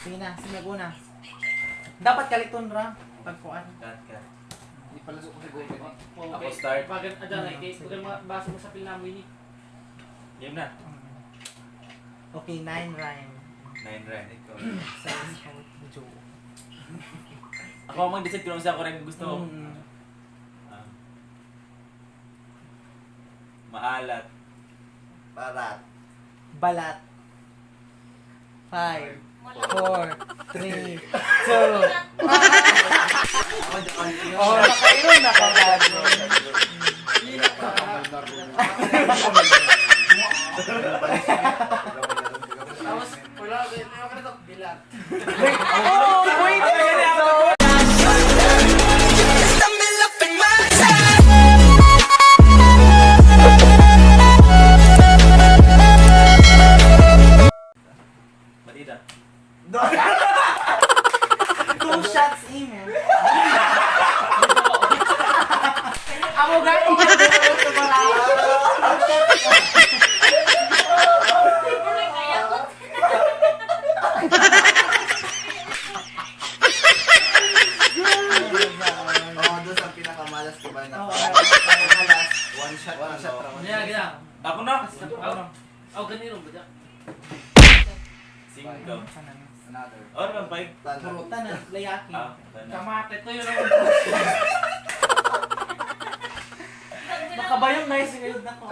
Sige na, sige na. Dapat kaliton ra pagkuan. Cut, cut. Hindi pala ko siguro ni. Ako start. Bagan adyan ay kay bagan mga baso mo sa pilnamo ini. Game na. Okay, nine rhyme. Nine rhyme. Ikaw. Sa Joe. Ako ang mag-decide kung sa ako rin gusto ko. Ah. Maalat. Barat. Balat. Five, four, three, two. Oh, nakairo na ka gago. Tapos wala wala ka na bilat. Oh, wait! Matida. Two shots imo. Amo gani ka sa Oo, doon sa pinakamalas ko ba na? Oo. Malas. One shot. One shot. Gina gina. Ako na. Aw ganiro ba da? Cinco. Another. Oh, naman five. Tanan. Tanan, layaki. Ah, tanan. Kamate to yun ang Makabayong nice ngayon na ko.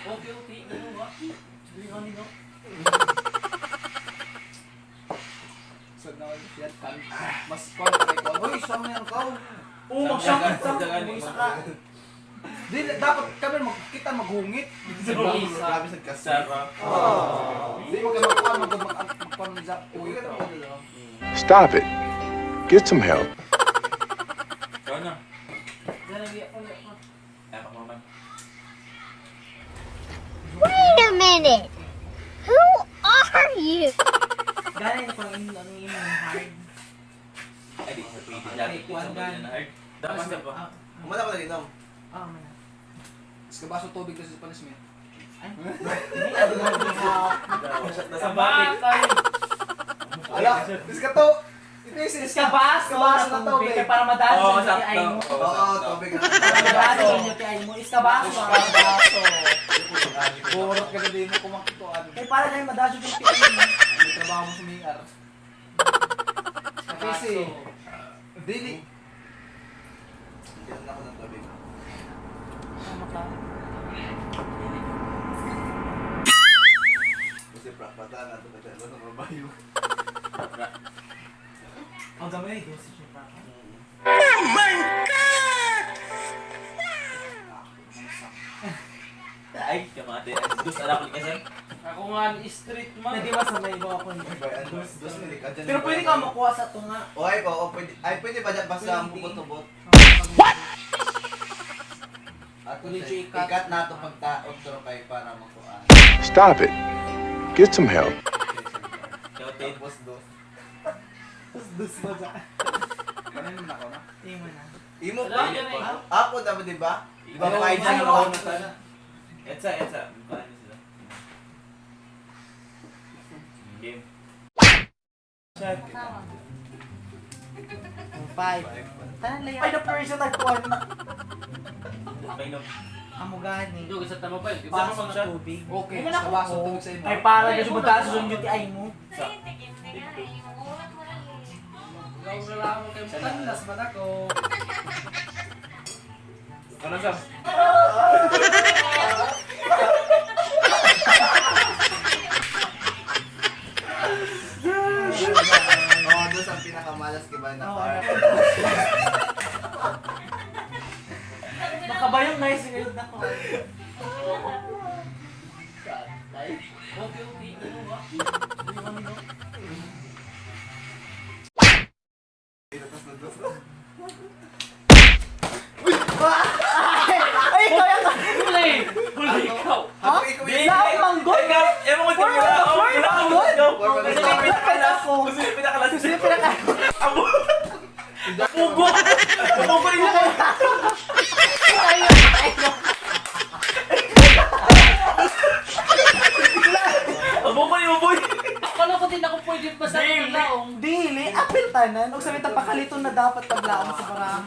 Okay okay ano ba? Sabi ko nino. So now shit kan. Mas kon kay kon. Uy, siyam na yung kaw. Oo, mag-shot Sa- sa sa- isa ka. Di dapat kami magkita maghungit. Grabe sa kasi. Sarap. Di mo kay magkuan mag magkuan sa uy. Stop it. Get some help. Ikaw na. Gana biya ko na. Ay, ako naman. Wait a minute. Who are you? Gani ko ang ang imong hard. Ay, di. Pwede dati. Kuan Sa na hard. Dapat sa pa. Ah, Umala ko na inom. ah, man. Iskabaso tubig kasi sa punishment. Ay. Hindi ano Nasa balik. Ala, iskato. Ito is Iskabaso Iskabaso na na tubig tubig. kay para madaan Oo, sa UTI sakto. mo. Oo, Oo, sakto. tubig. Para madaan sa UTI mo. Iskabaso. Iskabaso. Burot ka na din mo kumakituan. Kay para lang madaan sa UTI mo. May trabaho mo sa MR. Kasi dili Inom ako ng tubig. Tama ka. Kasi prakpata na ito kasi ano mabayo. Ang gamay dosage ni Papa. Ay, kamate. Dos alak ko kasi. Ako nga ni street man. Nadi ba sa may iba ako ni. Dos milik. Pero pwede ka makuha sa tunga. Oy, oo, pwede. Ay, pwede ba dyan? Basta ang Pwede. bubot-ubot. At Medyo ikat. ikat na ito pagtaot pero kay para makuha. Stop it. Get some help. Ikaw, Ted. Tapos dos. Tapos dus mo dyan. Kanin na ako na. Imo na. Imo Wala pa. yan eh. Ako dapat, di ba? Di ba Ikaw, five ay, zero? oo. Etsa, etsa. Paano sila? Game. Shot. Five. Tanan layaki. Ay, na person nagkuhan na. Painom. Amo gani. Ito sa tama pa yun. Baso na tubig. Okay, Imo na iskabaso ko. tubig sa imo. Ay, para kasi madaan sa UTI mo. Ikaw na lang ako kay Tanlas man ako. Ano sa? Oo, dos ang pinakamalas ko ba na Oo. car? Makabayong nice ngayon na ko. Okay okay ano ba? Sabi ko nino. Tapos na dos. Ay, ikaw yung... Huli! Huli ikaw! Ako, ikaw yung... Lahat manggol! Ikaw, ewan ko Four wala on the ako. floor, Wala akong manggol! gusto. Four on the Kasi floor. may pinakalas. Ako. Kasi may pinakalas. Kasi pinaka... Abo. Pugo. Pugo rin ako. Ay, ay, Abo. gyud pa sa laong. Dili, apil tanan. Og sa mita pakaliton na dapat paglaong sa baraha.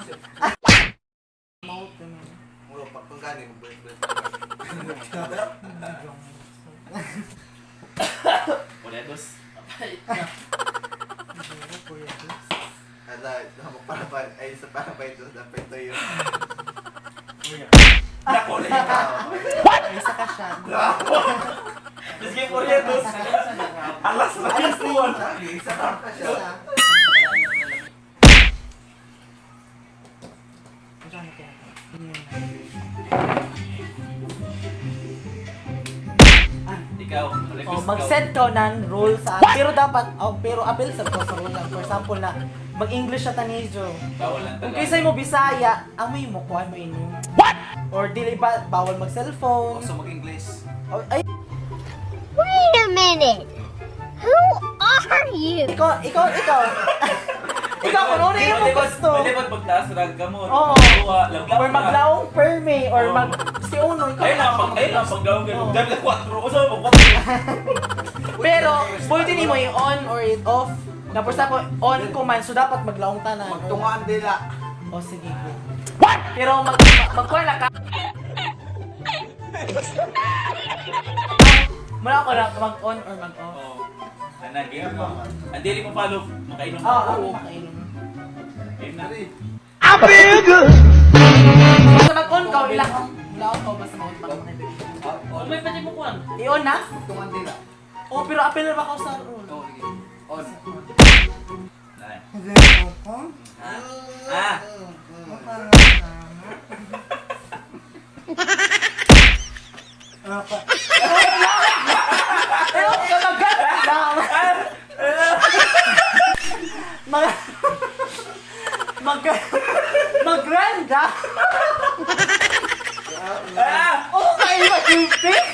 Mouth ganun. Muro pa kung gani mo break. Koreados. Ala, namo para ba ay sa para ba ito dapat tayo. Nako, What? Isa ka siya. Let's get Koreados. Alas na yun. Isa ka siya. Ikaw, Oh, mag-set ka ng rule sa pero dapat oh, pero appeal sa ko sa rule lang. For example na mag-English siya tanijo. Bawal lang Kung talaga. kisay mo Bisaya, amoy mo kuan mo inom. What? Or dili ba bawal mag-cellphone. Gusto mag-English. Oh, ay Wait a minute. Who are you? ikaw ikaw ikaw. Ikaw kung ano yung mo gusto. Pwede ba pagtaas rag ka mo? Oo. Kuha, laglag Or na. maglaong perme or Oo. mag si uno ikaw. Ayun lang, pag ayun lang, paglaong ganun. Oo. Dami na 4. O saan mag 4? Pero pwede nimo i-on or i-off. Na for example, on ko man so dapat maglaong tanan. Magtungan dila. O sige go. What? Pero mag magkuha na ka. Mula ko na mag-on or mag-off. Oo. Tanan, game mo. Ang dili mo follow, makainom. Oo, oh, makainom. Game na. Basta mag-on ka, ilakong. Ilaon ka, basta mag-on pa ka. Oh, may pwede mo kuan. I-on na? Magtungan dila. Oh, pero apel na ba ka sa rule? Oo, sige. On. Nine. Ah! Pero kamagat lang. Mag mag magranda. Ah! Oh, kaiba yung pick.